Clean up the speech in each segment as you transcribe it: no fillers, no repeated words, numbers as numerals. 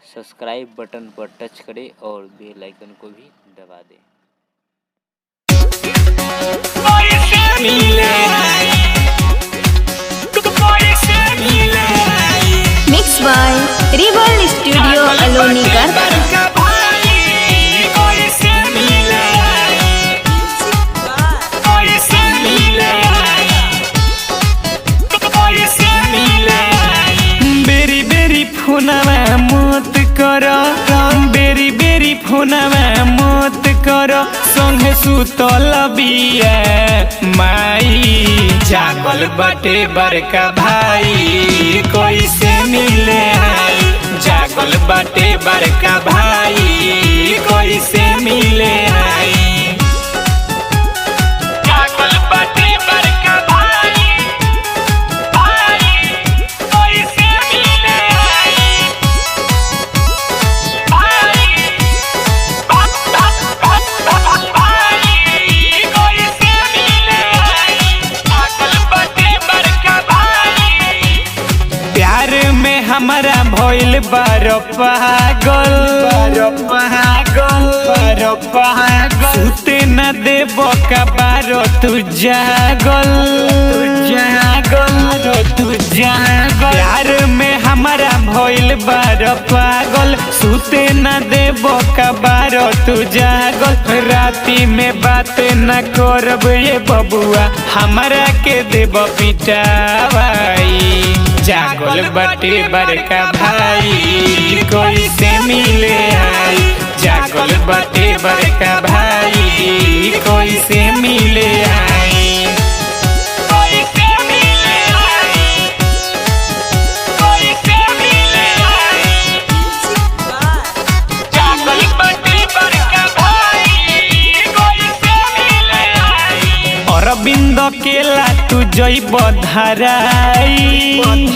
Subscribe button पर touch करें और बेल आइकन को भी दबा दें। Mix by rebel studio Aloni Garg. बेरी बेरी फोनवा मत कर, बेरी बेरी फोनवा मत कर। संगे सुतल बिया माई, जागल बटे बड़का भाई कैसे मिले आई। जागल बटे बड़का भाई कैसे मिले आई। जागल बटे बड़का भाई, भाई कैसे मिले आई। भाई भाई कैसे मिले आई। जागल बटे बड़का भाई। प्यार में हमारा भइल बार पागल, बार पागल, बार पागल। सुते न देब का बार तू जागल, तू जागल, तू जागल। प्यार में हमारा भइल बार पागल, सुते न देब का बार तू जागल। राती में बात न करब ये बबुआ, हमारा के देब पिटावाई। जागल बटे बड़का भाई कैसे मिले आई। जागल बटे बड़का भाई कैसे मिले आई। कैसे मिले आई, कैसे मिले आई। जागल बटे बड़का भाई कैसे मिले आई। अरविंद केला तू जैब धराई,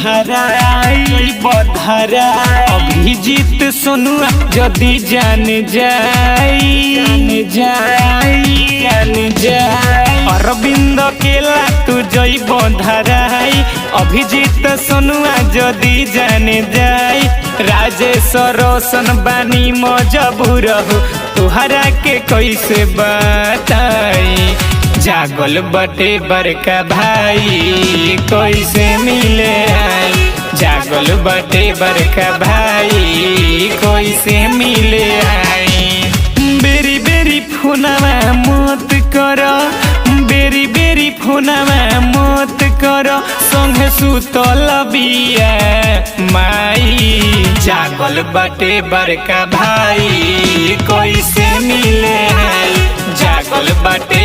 धराई, धराई। अभिजीत सोनुआ जदि जान जाई, जान जाई, जान जाई। अरविंद केला तू जैब धराई, अभिजीत सोनुआ जदि जान जाई। राजेश रोशन बानी मजबूर हो, तुहरा के कैसे बताई। जागल बटे बड़का भाई कैसे मिले आई। जागल बटे बड़का भाई कैसे मिले आई। बेरी बेरी फोनवा मत कर, बेरी बेरी फोनवा मत कर। संगे सुतल बिया माई, जागल बटे बड़का भाई कैसे मिले आई। जागल बटे